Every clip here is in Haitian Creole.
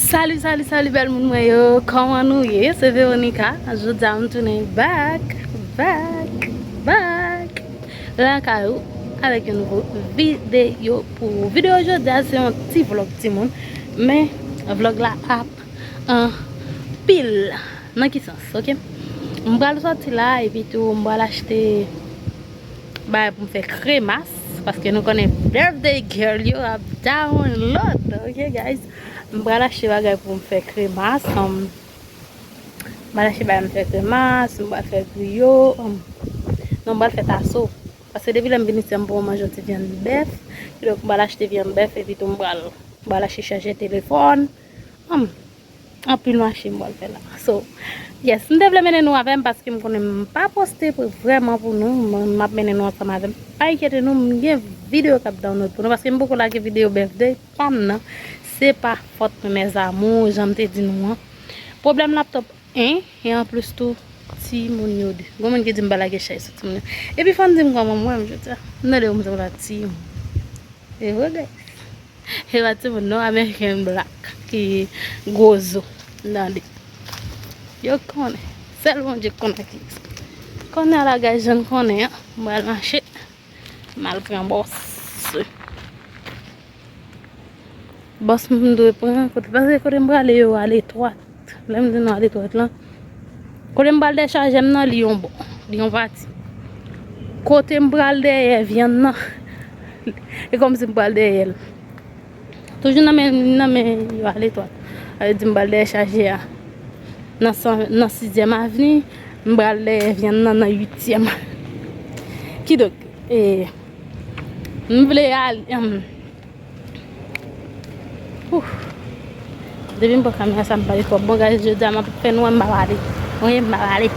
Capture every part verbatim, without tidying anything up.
Salut, salut, salut, bèl moun mwen yo. Kòman nou ye? Se Veronica. Jodi a m tounen back, back, back lakay ou avèk yon nouvo videyo pou ou. Videyo jodi a se yon ti vlog timoun, men vlog la ap anpil. Nan ki sans, ok? M pral sòti la epi tou m pral achte bagay pou m fè kremas, paske nou konnen birthday girl yo ap download, ok guys? M pral achte bagay pou m fè kremas, um, m pral achte bagay m fè kremas, m pral fè griyo, um, non, m pral fè taso. Paske depi lè m vin isit, m poko manje yon ti vyann bèf. Kidonk, m pral achte vyann bèf epi tou m pral, m pral achte chajè telefòn. Um, anpil mache m pral fè la. So, yes, m te vle mennen nou avè m paske m konnen m pa poste pou, vrèman pou nou. M, m ap mennen nou ansanm avè m. Pa enkyete nou, m gen videyo k ap download pou nou paske m poko lage videyo birthday pa m nan. Se pa fòt mwen, mes amours, jan m te di nou an. Pwoblèm laptop, en, e anplis tou, timoun yo de. Gon moun ki di m pa lage chay sou timoun yo. Epi fò n di m kòman m wè m jodi a. M tande yo m sanble ak timoun. E vre, guys. E pa timoun non, American black ki gwo zo nan li. Yo konnen. Sèl Bondye k konnen ki. Konnen a la, guys, jan n konnen an. M pral mache. M al pran bòs. Bòs m dwe pran kote, paske kote m prale yo aletwat. Lè m di nou aletwat lan, kote m pral dechajè m nan, li yon bò, li yon pati. Kote m pral dèyè vyann nan, e kòmsi m pral dèyè l. Toujou nan men, nan men yo aletwat. Sa vle di m pral dèyè chajè a nan san, nan Sizyèm Avni, m pral dèyè vyann nan nan Uityèm. Kidonk, e, m vle al, em, Ouf. Depi m pran kamera sa, m pale twòp. Bon, guys, jodi a m ap fè nou wè m pa pale. Wi, m pa pale.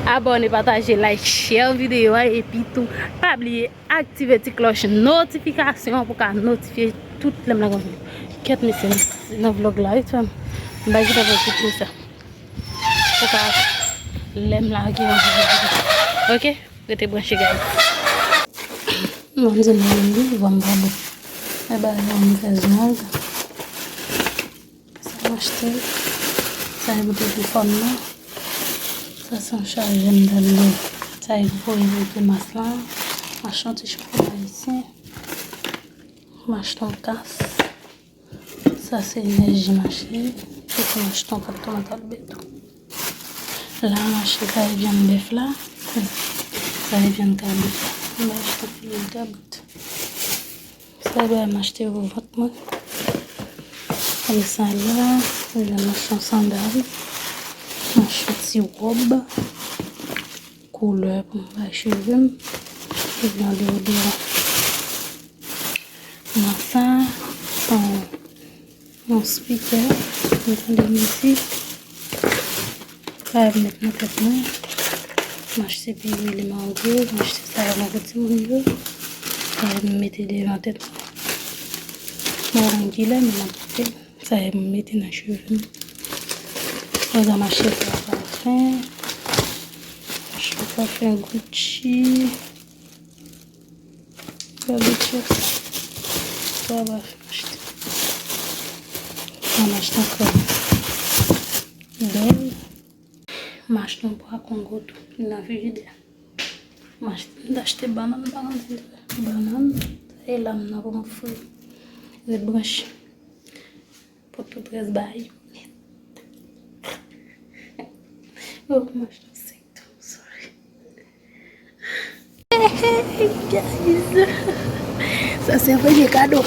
Abòne, pataje, like, share videyo a, epi tou, pa bliye aktive ti klòch notifikasyon pou ka notifye tout lè m lage yon videyo. Kèt, mesye, nan vlog la, wi, frè m. M pa gen tan pou kite sa. Pou ka lè m lage yon videyo. Ok? Rete branche, guys. Mwen di nou wi, van pa bon. E ba yon mizèz nèg. Sa m achte. Sa e pou telefòn nan. Sa se yon chajè m dal li. Sa e pou voye pou kremas lan. M achte yon ti chofè ayisyen. M achte yon kas. Sa se enèji mache. Epi m achte yon kat tomat albe tou. La, m achte sa e vyann bèf la. Sa e vyann kabrit la. M achte yon filet kabrit. Sa e bagay m achte pou vant mwen. Konsa la, m achte yon sandal. M achte yon ti wòb. Koulè pou m bay cheve m. Epi yon deodoran. Nan sa, yon, yon spikè, m tande mizik. Sa m met nan tèt mwen. M achte piwil Mango, m achte sa yo pou timoun yo. Sa m mete devan tèt mwen. Mwen wè kilè, men m ap mete. Sa e m mete nan cheve m. Mwen ka mache pou pafen. Mache pou pafen Gucci. Gade chèf. Sa pafen achte. Mwen achte ankò. Dòl. M achte yon pwa Kongo tou. Li nan frijidè. M achte, m achte bannann, bannann, bannann. E lam nan pou m fri. Ret branche. Pou tout rès bagay yo nèt. Oh, m achte yon sèk tou, sorry. Hey, guys. Sa se premye kado.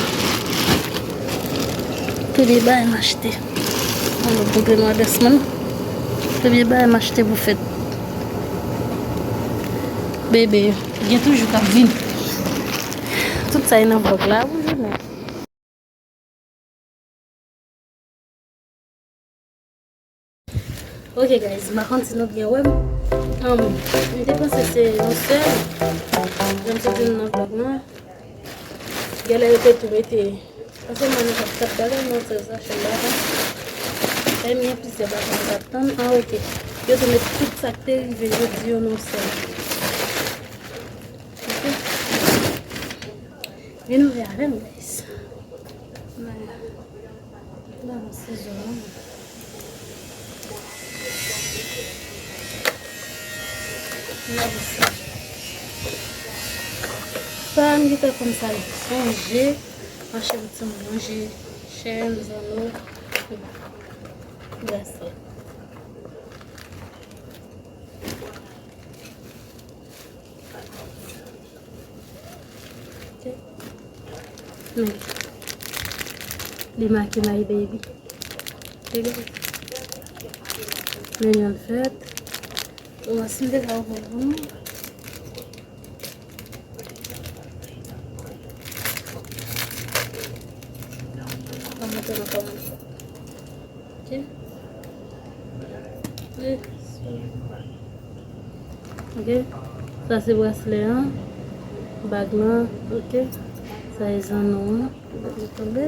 Premye bagay m achte. Mwen pou premye adrès mwen. Premye bagay m achte pou fèt. Bebe, gen toujou k ap vini. Tout sa e nan vlog la, wi, jounen. Ok, guys, m pa konn si nou byen wè m. Um, m te panse se yon sèl. Jan m sot di nou nan vlog lan. Genlè yo te tou mete. Paske mwen nou t ap tap bagay, non, se sa, chen bagay. E m gen plizyè bagay m t ap tann. Ah, ok. Yo te met tout sa k te rive jodi yo nan yon sèl. Ok. Vin ouvè avè m, guys. Vwala. Sizo an. N ap sizo. Sa, m gentan konn sa l sonje. Mache m ti manje, chèn, zanno, braslè. Ok. Men. Li make my baby. Tande. Men yon fèt. Ou wè si m te ka ouvri l pou nou. Mwen montre nou kòman l fèt. Ok. Ok. Sa se braslè an. Bag lan. Ok. Sa e zanno an. Gade tonbe.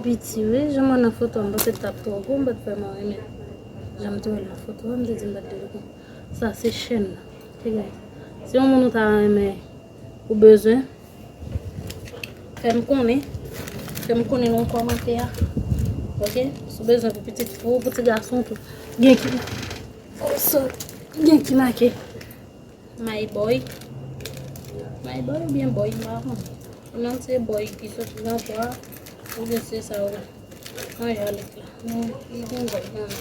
Piti wi. Jan m wè nan foto a, m panse l t ap twò gwo, m pa t vrèman renmen. Jan m te wè l nan foto a, m te di m pa t vle l gwo. Sa se chèn nan. Ok, guys. Si yon moun ou ta renmen, ou bezwen, fè m konnen. Fè m konnen nan kòmantè a. Ok? Si w bezwen pou pitit fi w, pou ti gason tou. Gen ki, oh, sorry. Gen ki make My Boy. My Boy oubyen Boy, m pa konn. Non, se Boy ki soti nan twa. Oubyen se sa ou. Mwen jan lit la. Men, li gen gòj nan men.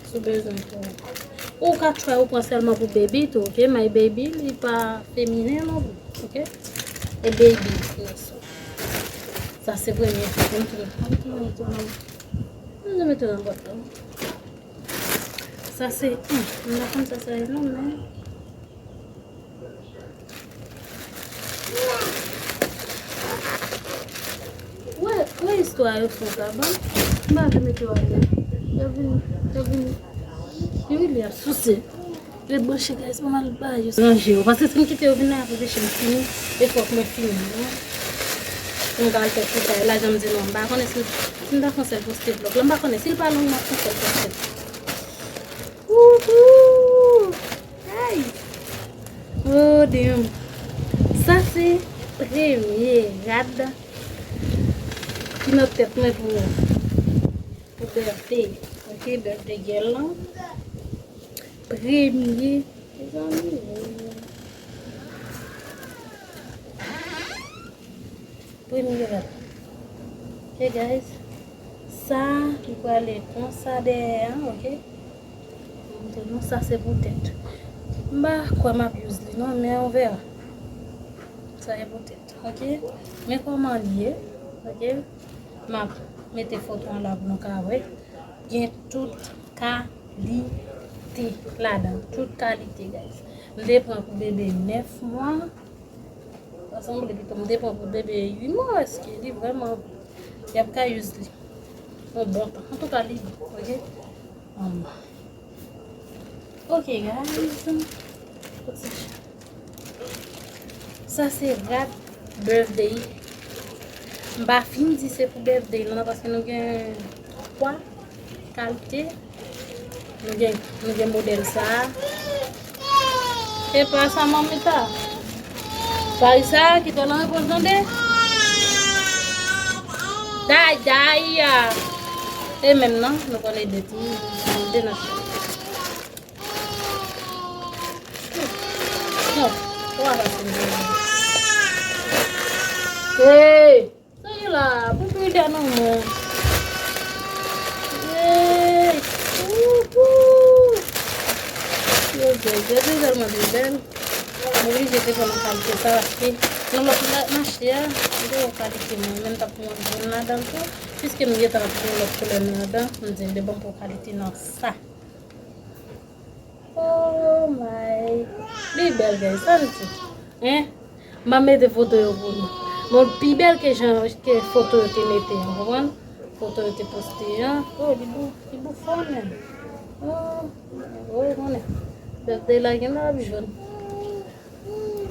Si w bezwen pou ou ka try ou pran sèlman pou baby tou, ok? My baby, li pa feminen non plis, ok? E baby, yes. Sa se premye fwa. Mwen tou, mwen tou, mwen tou, mwen tou mete nan bòt la. Sa se, hmm, mwen pa konn sa sa ye non, men. Wè, wè istwa yo fè sa ban. M pa vle mete yo atè. Yo vini, yo vini. Yo vini ap souse. Ret branche, guys, pou m al ba yo ranje yo. Paske si m kite yo vin la, apre peche m fini. E fòk mwen fini, non? Pou m ka al fè koutay la, jan m di non. M pa konnen si, si m ta fè yon sèl poste vlòg la. M pa konnen si l pa long, m ap fè yon sèl poste. Wouhou! Ay! Oh, damn! Sa se premye rad ki nan tèt mwen pou, pou birthday. Ok, birthday girl lan. Premye. Mezanmi. Premye rad. Ok, guys. Sa, li prale konsa dèyè an, ok? Montre nou, sa se pou tèt. M pa kwè m ap use li, non, men on verra. Sa se pou tèt, ok? Men kòman li ye, ok? M ap mete foto an la pou nou ka wè. Gen tout kalite ladan. Tout kalite, guys. M te pran pou bebe nèf mwa. Sa sanble pito m te pran pou bebe uit mwa, èske li vrèman, y ap ka use li yon bon tan. Antouka, li bon, ok? Um, ok, guys. Sa se rad birthday. M pa fin di se pou birthday, non, paske nou gen twa kalite. Nou gen, nou gen modèl sa a. E pa sa, manmi ta. Paj sa a ki fè lan repoz tande. Day, day, a. E menm non, nou konn ede ti moun. De nan. Non, twa fasil. Hey! Sa gen la, pou prida nan mwen. Hey! Wouhou! Yo bèl, bèl, bèl, tèlman bèl. Mwen oblije te pran nan kalite sa, paske nan lòt la, mache a, m te wè kalite mwen, men m t ap pran jòn ladan l tou. Piske m gentan ap pran lòt koulè nan ladan, m di m te bon pou kalite nan sa. Oh my. Li bèl, guys, sa n di. Hein? M ap mete foto yo pou nou. Bon, pi bèl ke jan, ke foto yo te mete an, konprann? Foto yo te poste an. Oh, li bou, li bou fò menm. Oh, oh, konnen. Bèl de la gen la ap jòn.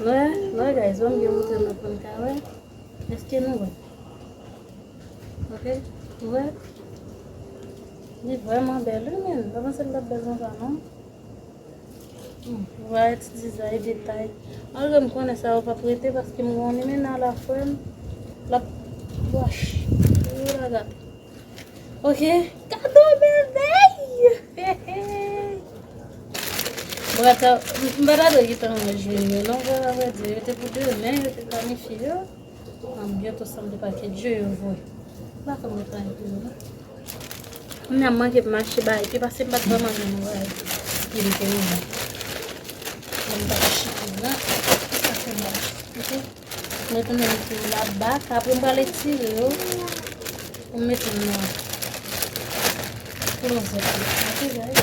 Wè, wè, guys, ban m gen moute nou pou n ka wè. Èske nou wè? Ok, nou wè? Li vrèman bèl, wi, men. M pa panse l t ap bèl konsa, non. Hmm, ou va etidye detay. Malgre m konnen sa yo p ap rete paske m gen yon limena la frè m. L ap wash. Yo la gate. Ok, kado mèvèy! Mwen ta, m pa ta dwe gentan jwenn yo non, vrè, vrè di, yo te pou demen, yo te planifye yo. An, byento sanble pa ke Dye yo voye. M pa konn mwen travay pou yo non. Kounye a m manke pou m achte bagay, epi paske m pa t vrèman jwenn yon bagay ki m te renmen. Mwen m pa t achte nan sa ke m achte, ok? M retounen mete yo la bak, apre m pral etire yo pou m mete yo nan klozèt la, ok, guys?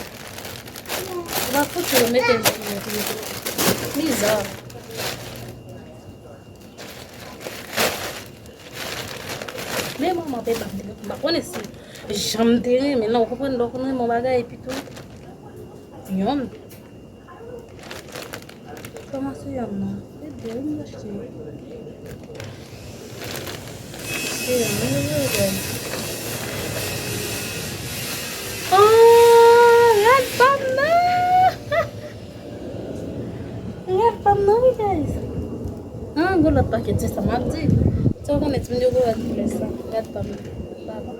Ou pa fout yo mete yo nan klozèt la. Bizarre. Men manman pe ba m, m pa konnen si jan m te renmen, non, ou konprann, lè w konn renmen yon bagay, epi tou, yon. Kòman se yon nan? Se de, wi, m achte. Se yon, wi, wi, wi. Oh, rad pa m nan! Rad pa m nan, wi, guys. An, gon lòt pakèt, se sa m ap di. Sa w konnen, timoun yo gon rad koulè sa. Rad pa m nan. Papa.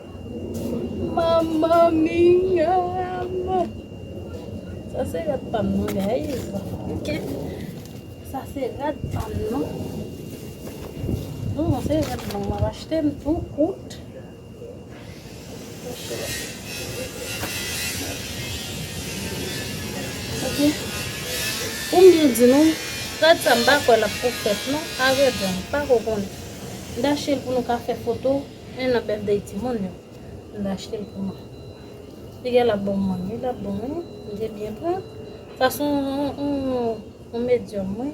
Mamma mia! Sa se rad pa m nan, guys. Ok. Sa se rad pa m nan. Non, se rad mwen m ap achte m tou kout. Ok. Pou m byen di nou, rad sa m pa kwè l ap pou fèt non. Avrèdi, m pa ko konnen. M ta achte l pou nou ka fè foto, men nan birthday timoun yo. M ta achte l pou mwen. Piga l ap bon mwen, wi, l ap bon, wi. M te byen pran. Sa se yon, yon, yon, yon medyòm, wi.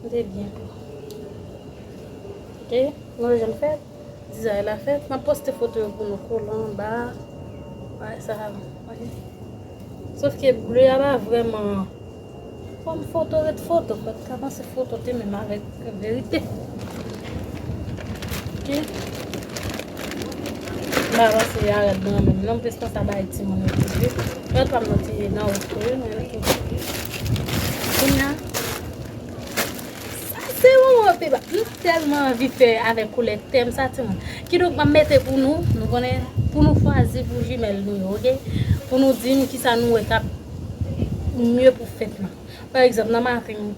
M te byen pran. Ok, nou wè jan l fèt. Dizay la fèt. M ap poste foto yo pou nou kolan anba. Bagay sa a, ok. Sof ke ble a pa vrèman. Fòm foto ret foto, fòk ka panse foto te menm avèk verite. Ok. M pa panse a rad nan menm non, m plis panse a bay timoun yo tou. Rad pa m nan te nan wout tou, wi, men ok. Kounye a, sa se yon wote ba. M tèlman anvi fè avèk koulè tèm sa, timoun. Kidonk, m ap mete pou nou, nou konnen, pou nou chwazi pou jimèl nou yo, ok? Pou nou di m kisa nou wè k ap mye pou fèt lan. Pa egzanp, nan maten,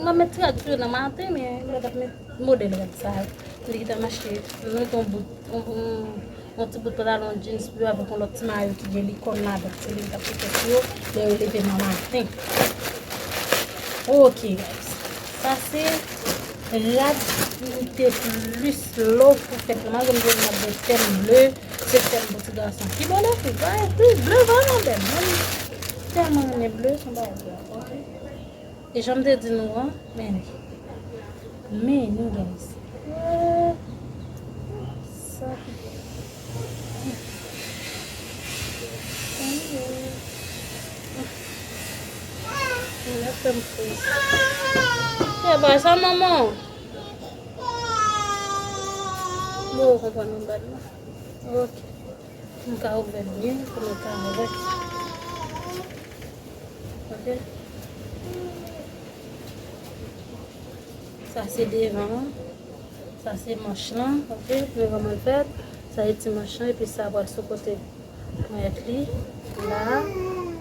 m ap met ti rad sou yo nan maten, men m t ap met modèl rad sa yo. M te gentan mache, m met yon bout, yon, yon, yon ti bout pantalon jeans pou yo avèk yon lòt ti mayo ki gen likòn ladan. Se li m t ap pote pou yo, lè yo leve nan maten. Ok, guys. Sa se rad ki m te plis love pou fèt la. Malgre m te nan de tèm ble, se tèm pou ti gason. Ki bò lè fi? Bagay ble, ble vrèman bèl. Mwen, m tèlman renmen ble, se yon bagay bèl. Ok. E jan m te di nou an, men li. Men li, guys. Eh, sa ki bèl. Mwen ap fè m fou. Se pa sa, manman. Bon, ou konprann nou bad la. Ok. M ka ouvè l byen pou nou ka wè. Ok. Sa se devan an. Sa se manch lan. Ok. Devan mwen fèt. Sa se ti manch lan. Epi sa pral sou kote mwen ak li. La.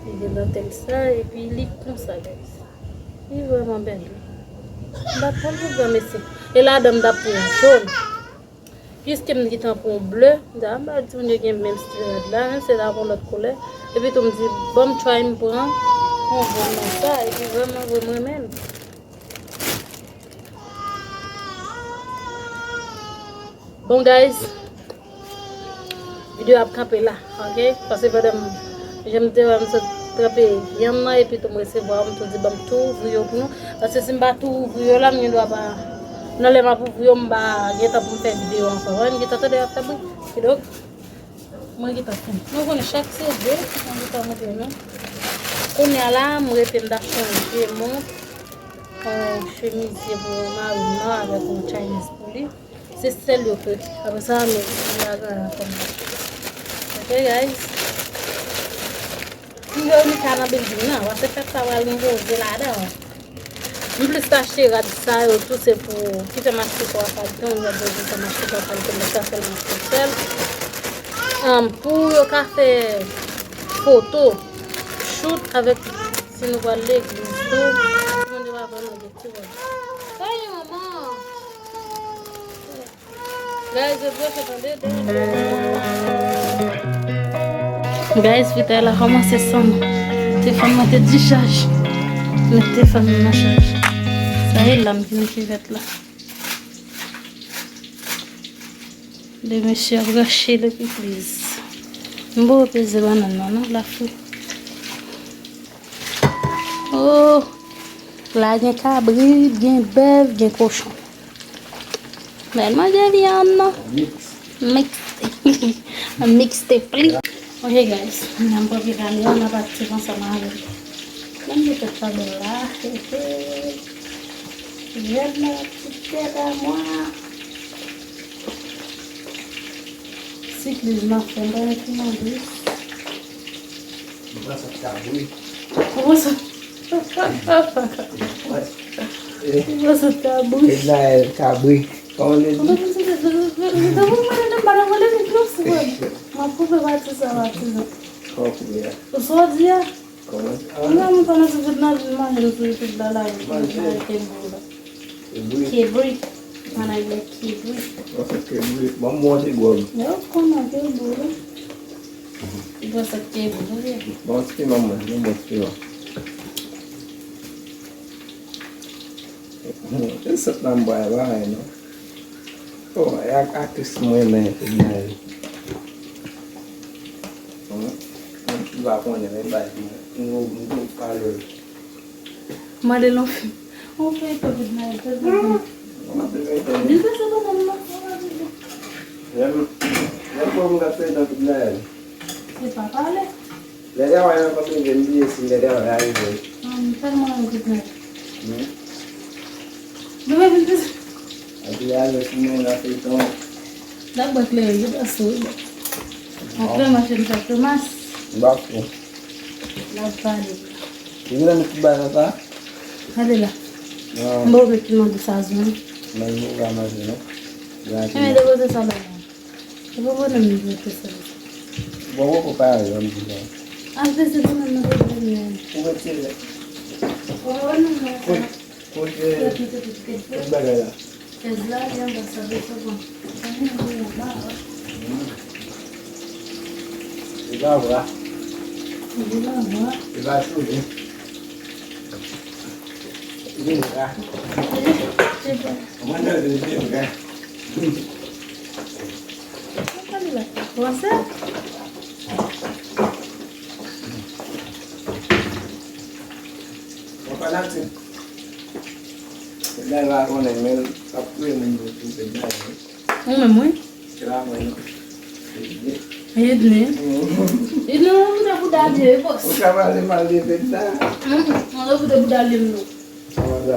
Li gen dantèl sa. Epi li konsa, guys. Li vrèman bèl. M pa t pran pou granmesi. E ladan m t ap pran jòn. Piske m gentan pran yon ble, m di, a, m pa di moun yo gen menm stil rad la, menm si l ap yon lòt koulè. Epi tou m di, ban m try m pran yon jòn konsa, epi vrèman vre m renmen l. Bon, guys, videyo ap kanpe la, ok? Paske pandan m, jan m te wè m sot tranpe vyann nan, epi tou m resevwa yo, m tou di, ban m tou ouvri yo pou nou. Paske si m pa tou ouvri yo la, m gen dwa pa, nan lè m ap ouvri yo, m pa gen tan pou m fè videyo ankò. Wè, m gen tan tande y ap fè bri. Kidonk, mwen gen tan fini. Nou konnen chak se de, mwen gen tan montre nou. Kounye a la, m rete m t ap chanje mont, yon chemize pou mari m nan, avèk yon Chinese pou li. Se sèl yo ke. Apre sa, nou, nou la gen kòm. Ok, guys. M wè Mika nan building nan, paske fèt sa pral gen koze ladan. M plis achte rad sa yo tou, se pou ki fè m achte twa kalite, yon rad yo ki fè m achte twa kalite, men sa sèlman achte sèl. Pou yo ka fè foto, shoot avèk, si nou pral legliz tou, mande papa nou gen ti vòl. Hey, manman! Guys, yo dwe fè tande de. Guys, fritay la kòmanse san mwen. Telefòn mwen te dichaj. Met telefòn mwen nan chaj. Sa e lam ki nan kivèt la. De mesye ap rache le piplis. M poko peze bannann nan non, la fri. Oh, la gen kabrit, gen bèf, gen kochon. Bèl manje vyann nan. Mix. Mix. Mix te pli. Ok guys, n ap pran vyann nan, n ap aktif ansanm avèk. Menm si tèt pa bèl la. Jèn la, ti tèt a mwen. Sikliz m ap fè m pa yon ti manje. Mwen sa kabri. Ou panse ou panse ou kabri? Ednaël kabri. Kòman l di? Mwen koupe pati sa, pati sa. Kòman koupe a? Ou sa w di a? Kòman? Mwen la, mwen pa nan sou tout nan vin manje m sou YouTube la, la, manje kebri la. Kebri. Kebri. Mwen fè kebri. Ban m manje gwòg. Yo konnen kebri la. Ou panse kebri, wi. Bon ti piman mwen, yon bon ti piman. E sòt nan bwa e bagay non. Oh, e ak aktris mwen renmen Ednaël. Mwen ki pa konnen men bay mwen. Nou nou kalè. Mande non fi. On fè to Ednaël tèlman bon. Mwen te mete. Di sa se bon nan mwen. Lè m lè m wè moun k ap fè nan Ednaël. Se pa pale. Lè travay nan konn rive, m bliye si lè travay a rive. Ah, m tèlman renmen Kidney. Hmm. Demen vin plis. Epi avèk mwen nan feyton. N ap bwè kleren, yo pa sou, wi. Apre mache m fè Thomas. M pa fou. N ap pale. Li vle met tout bagay nan sa? Gade la. Non. M ba w ki manje sa zwen. Men nou pa manje, non. Enben depoze sa la. Se pou bonè m dwe te sèvi. Bon, bon, konpa a, jan m di la. An plis, se bonè m nan te dwe. Ou retire. Pou bonè m nan. Kote, kote, kote bagay la? Chèz la, li anba sa, de segonn. Sa vin anba la. Hmm. Li pa vra. Li pa vra. Li pa chouye. Li vra. Mwen nan de li vra. Mwen fanatik. Nèg la konnen, men l ap touye moun pou, pou Fedna, wi. Ou menm, wi. Se pa mwen, non. Edney. Edney. Edney, ou vle bouda vye, wi, bòs. Ou ka pale mal de Fedna. Mwen, mwen, ou vle bouda vye, non. Kòman sa?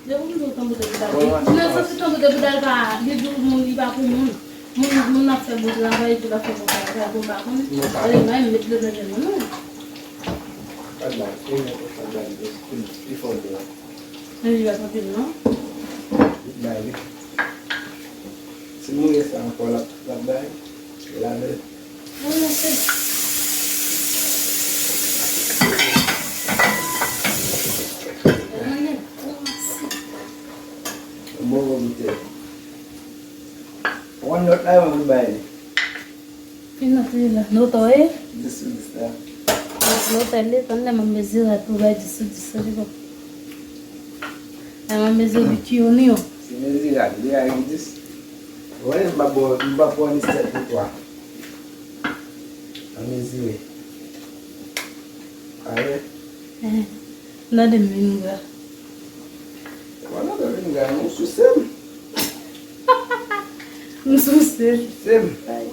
Depi w vin tankou de bouda. Bon, mwen, nan sans tankou de bouda, li pa, li di moun, li pa pou moun. Moun, moun ap fè bon travay, epi l ap fè bon travay, bon, pa konn. Mwen pa. Alè, mwen, met le nan men moun, non. Pa de mal, e mwen, pa de mal, pi, pi fò de la. Men li pa t anpil, non. Li bay, wi. Si moun gen sa ankò, l ap, l ap bay, e l avè l. Bon, bon, goute. One note la, yon bay. Ki note la? Note, wi. Dis sou dis la. Note li, tann lè m ap mezire pou bay dis sou dis la, li bon. Lè m ap mezire pi ki yo ni yo. Se mezire a, li a gen dis. Wi, m pa bon, m pa bon ni sèt ni twa. An mezire. Pare? Eh, m tande m vin gra. Mwen tande m vin gra, non, souse m. M souse l. Souse m. Ay.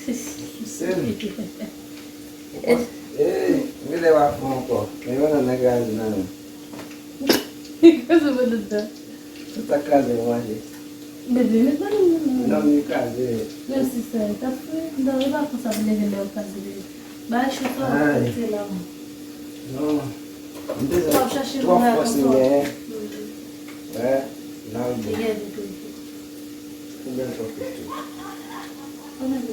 Souse m. Eh, m genlè pa fè ankò. Men yon nan nan kraze nan men. Kraze mwen dedan. Tout sa kraze pou manje. Bebe, met nan men mwen. Non, li kraze. Mèsi, sè. T ap fè, non, e pa konsa pou leve lè yo kraze, bebe. Bay chou sa, ay, se la. Non. M bezwen twòp fòs m genyen. Wè, nan l bon. Ou bèl twòp tou. Ou menm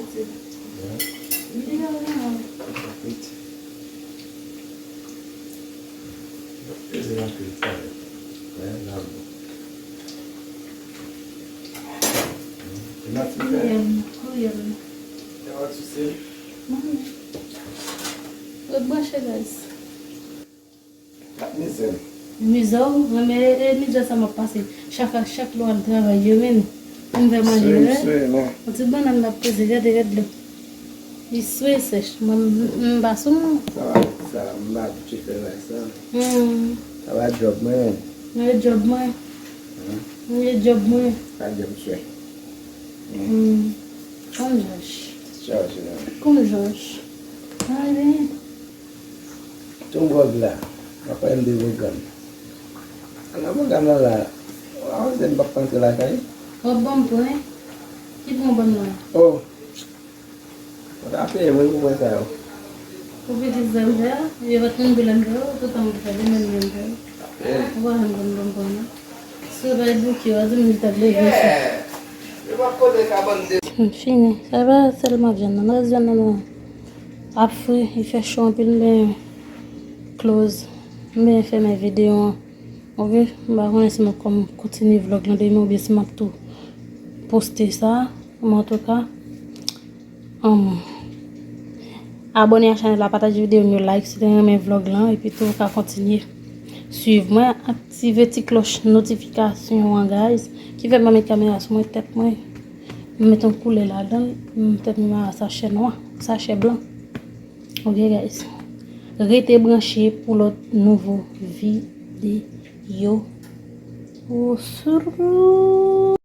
Kouyè m, kouyè m. Ret branche, guys. Ak mizè. Mizè w, mwen, men, e, e mizè sa m ap pase. Chak, chak lè w al travay, yo, men, pou m fè manje, wi. Yon ti bannann m ap peze, gade, gade dlo. Li swe sèch. Mwen, m, m pa sou moun. Sa va, sa va, m pa abitye fè bagay sa. Hmm. Sa va djòb mwen. Mwen djòb mwen. Hmm. Mwen djòb mwen. Pa djòb swe. Hmm. Kòm Jòj. Jòj, non. Kòm Jòj. Mwen, Ton gwòg la, m ap pale m de pwogram. Nan pwogram lan la, w a wè m p ap rantre lakay. W ap ban m pwen? Ki pwen w ban m nan? Oh! Ou ta peye mwen pou pwen sa yo. Ou pitit sa m fè a, yo pa t konn bil an fè yo, tout an m fè li menm menm fè yo. Ou pa janm konn ban m pwen non. Si w bay bouke, w a di m li t ap leve sou. M fini. Sa pa sèlman vyann nan, rès vyann nan ap fri, li fè cho anpil, m benyen close, m benyen fèmen videyo an. Ok, m pa konnen si m ap kòm kontinye vlòg lan demen oubyen si m ap tou poste sa, men antouka, um, abòne a chanèl la, pataje videyo m yo, like si w te renmen vlòg lan, epi tou w ka kontinye swiv mwen, aktive ti klòch notifikasyon an, guys, ki fè m pa met kamera sou mwen, tèt mwen, m met yon koulè ladan l, m, tèt mwen mare sachè nwa, sachè blan. Ok, guys. Rete branche pou lòt nouvo videyo. Osou.